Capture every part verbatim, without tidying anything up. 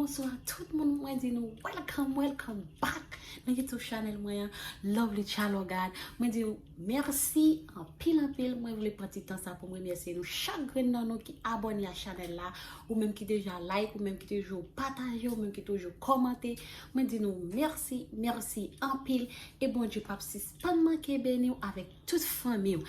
Bonswa tout moun, mwen di nou welcome, welcome back nan YouTube channel mwen an, Lovely Child of God. Mwen di nou mèsi anpil, anpil. Mwen vle pran ti tan sa pou mwen remèsye nou chak grenn nan nou ki abòne a channel la, ou menm ki deja like, ou menm ki toujou pataje, ou menm ki toujou kòmante. Mwen di nou mèsi, mèsi anpil. E Bondye p ap sispann manke beni w avèk tout fanmi w.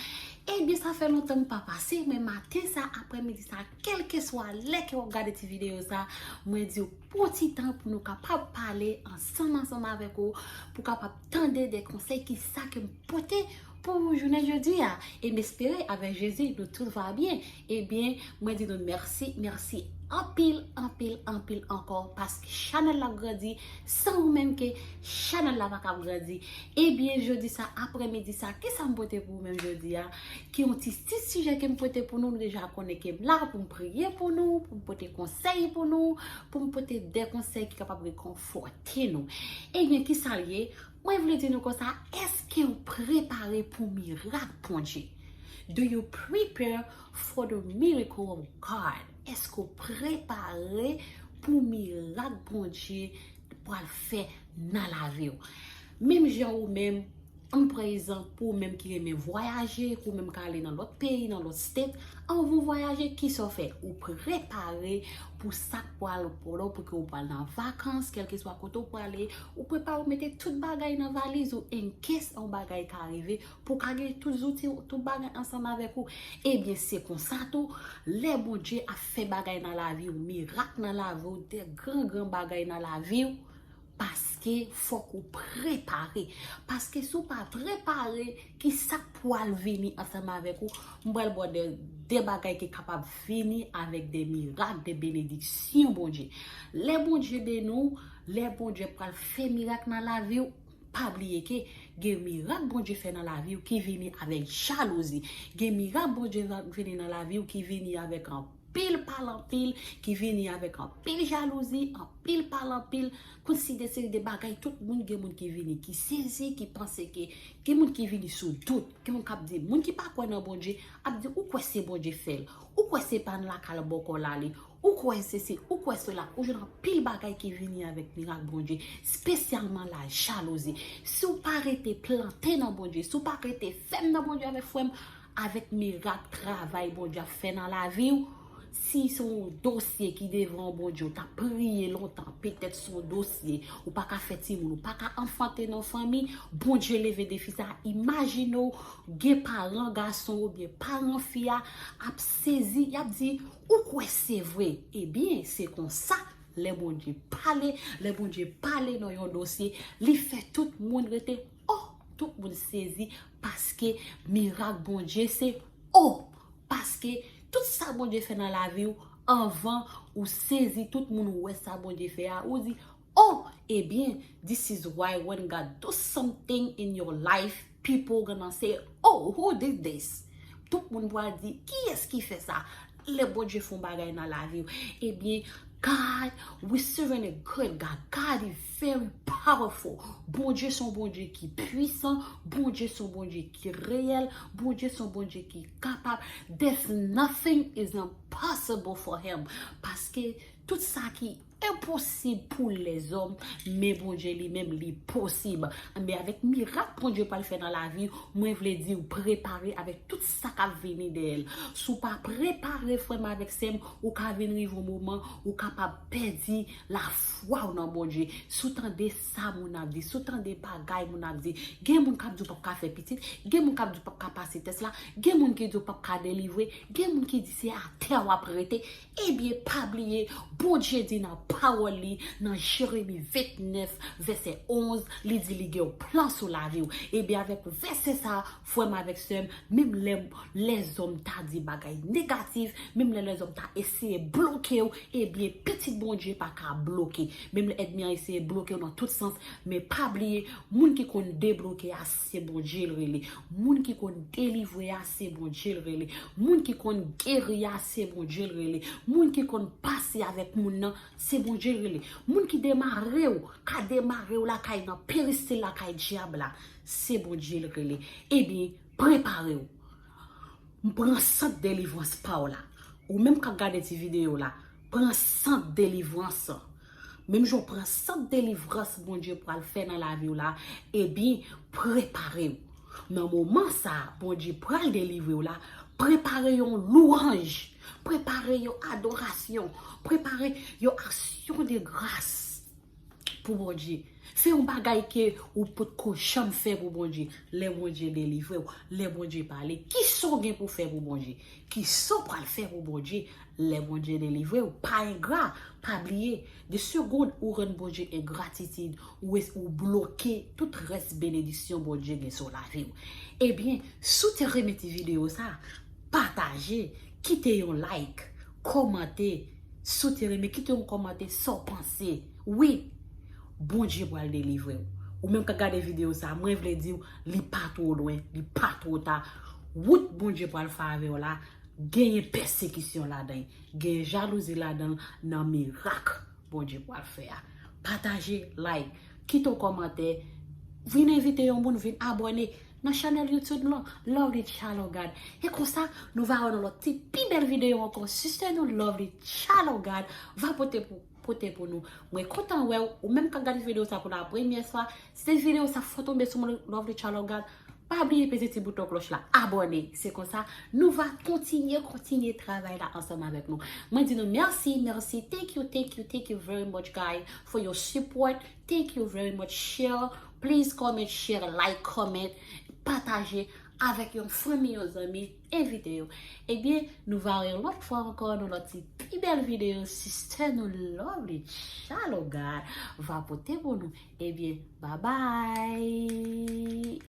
Ebyen, sa fè lontan m pa pase, men maten sa, aprèmidi sa, kèlkeswa lè ke w ap gade ti videyo sa, mwen di w pran ti tan pou nou kapab pale ansanm, ansanm avèk ou, pou kapab tande de konsèy ki sa ke m pote pou jounen jodi a. E m espere avèk Jezi nou tout va byen. Ebyen, mwen di nou mèsi, mèsi anpil, anpil, anpil ankò, paske chanèl la grandi, san ou menm ke chanèl la pa ka grandi. Ebyen, jodi sa, aprèmidi sa, kisa m pote pou ou menm jodi a? Ki yon ti, ti sijè ke m pote pou nou, nou deja konnen ke m la pou m priye pou nou, pou m pote konsèy pou nou, pou m pote de konsèy ki kapab rekonfòte nou. Ebyen, kisa l ye? Mwen vle di nou konsa, èske w prepare pou mirak Bondye? Do you prepare for the miracle of God? Èske w prepare pou mirak Bondye pral fè nan lavi w? Menm jan ou menm, ann pran egzanp pou ou menm ki renmen vwayaje, pou ou menm ka ale nan lòt peyi, nan lòt state, anvan w vwayaje, kisa w fè? Ou prepare pou sa k pral polo, pou ke w pral nan vakans, kèlkeswa kote w prale, ou prepare, ou mete tout bagay nan valiz ou, in case yon bagay ka rive, pou w ka gen tout zouti, tout bagay ansanm avèk ou. Ebyen, se konsa tou, lè Bondye ap fè bagay nan lavi w, mirak nan lavi w, de gran, gran bagay nan lavi w, paske fòk ou prepare. Paske si w pa prepare, ki sa k pral vini ansanm avèk ou? M pral ba w de, de bagay ki kapab vini avèk de mirak, de benediksyon Bondye. Lè Bondye beni w, lè Bondye pral fè mirak nan lavi w, pa bliye ke gen mirak Bondye fè nan lavi w ki vini avèk jalouzi. Gen mirak Bondye va vini nan lavi w ki vini avèk anpil pale anpil, ki vini avèk anpil jalouzi, anpil pale anpil, konsi de seri de bagay, tout moun, gen moun ki vini ki sezi, ki panse ke, gen moun ki vini sou dout, gen moun k ap di, moun ki pa kwè nan Bondye, ap di, ou kwè se Bondye fè l, ou kwè se pa nan lakay bòkò l ale, ou kwè sesi, ou kwè sela, ou jwenn anpil bagay ki vini avèk mirak Bondye, espesyalman lajalouzi. Si w pa rete plante nan Bondye, si w pa rete fèm nan Bondye avèk frè m, avèk mirak travay Bondye ap fè nan lavi w, si se yon dosye ki devan Bondye, ou t ap priye lontan, petèt se yon dosye, ou pa ka fè timoun, ou pa ka anfante nan fanmi, Bondye leve defi sa, imajine w, gen paran gason oubyen paran fi a ap sezi, y ap di, ou kwè se vre? Ebyen, se konsa, lè Bondye pale, lè Bondye pale nan yon dosye, li fè tout moun rete, o, tout moun sezi, paske mirak Bondye se, o, paske tout sa Bondye fè nan lavi w, anvan ou sezi, tout moun wè sa Bondye fè a, ou di, o, ebyen, this is why when God do something in your life, people gonna say, oh, who did this? Tout moun pral di, kiyès ki fè sa? Lè Bondye fè yon bagay nan lavi w, ebyen, God, we serving a good God. God is very powerful. Bondye se yon Bondye ki pwisan. Bondye se yon Bondye ki reyèl. Bondye se yon Bondye ki kapab. There's nothing is impossible for him. Paske tout sa ki enposib pou lèzòm, men Bondye li menm, li posib. Men avèk mirak Bondye pral fè nan lavi w, mwen vle di w prepare avèk tout sa k ap vini dèyè l. Si w pa prepare, frè m avèk sè m, ou ka vin rive yon moman, ou kapab pèdi lafwa w nan Bondye. Si w tande sa moun ap di, si w tande bagay moun ap di, gen moun k ap di w p ap ka fè pitit, gen moun k ap di w p ap ka pase tès la, gen moun ki di w p ap ka delivre, gen moun ki di se atè w ap rete. Ebyen, pa bliye, Bondye di nan pawòl li, nan Jeremi vennèf, vèsè onz, li di li gen yon plan sou lavi w. Ebyen, avèk vèsè sa, frè m avèk sè m, menm lè lèzòm ta di bagay negatif, menm lè lèzòm ta eseye bloke w, ebyen, pitit Bondye pa ka bloke. Menm lè ènmi an eseye bloke w nan tout sans, men pa bliye, moun ki konn debloke a, se Bondye l rele. Moun ki konn delivre a, se Bondye l rele. Moun ki konn geri a, se Bondye l rele. Moun ki konn pase avèk moun nan, se Bondye l rele. Moun ki demare w, ka demare w lakay nan peristil lakay dyab la, se Bondye l rele. Ebyen, prepare w. M pran sant delivrans pa w la. Ou menm k ap gade ti videyo la, pran sant delivrans. Menm jan w pran sant delivrans Bondye pral fè nan lavi w la, ebyen, prepare w. Nan moman sa a, Bondye pral delivre w la, prepare yon lwanj, prepare yon adorasyon, prepare yon aksyon de gras pou Bondye. Fè yon bagay ke ou potko janm fè pou Bondye. Lè Bondye delivre w, lè Bondye pale, kisa w gen pou fè pou Bondye? Kisa w pral fè pou Bondye lè Bondye delivre w? Pa engra, pa bliye, de segonn ou rann Bondye engratitid, ou, ou bloke tout rès benediksyon Bondye gen sou lavi w. Ebyen, si w te renmen ti videyo sa, pataje, kite yon like, kòmante, si w te renmen, kite yon kòmante sa w panse. Wi, Bondye pral delivre w. Ou menm k ap gade videyo sa, mwen vle di w, li pa twò lwen, li pa twò ta. Wout Bondye pral fè avè w la, genyen pèsekisyon ladan l, genyen jalouzi ladan l, nan mirak Bondye pral fè a. Pataje, like, kite yon kòmantè, vin envite yon moun vin abòne nan chanèl YouTube lan, Lovely Child of God. E konsa, nou va wè nan lòt ti pi bèl videyo ankò. Sista nou Lovely Child of God va pote pou, pote pou nou. Mwen kontan wè w, ou menm k ap gade videyo sa pou la premyè fwa. Si videyo sa fò tonbe sou mwen, Lovely Child of God, pa bliye peze ti bouton klòch la, abòne. Se konsa, nou va kontinye, kontinye travay la ansanm avèk nou. Mwen di nou mèsi, mèsi. Thank you, thank you, thank you very much, guys, for your support. Thank you very much. Share, please comment, share, like, comment, pataje avèk yon fanmi, yon zanmi, envite yo. Ebyen, nou va wè yon lòt fwa ankò nan lòt ti pi bèl videyo. Sista nou Lovely Child of God va pote pou nou. Ebyen, bye bye.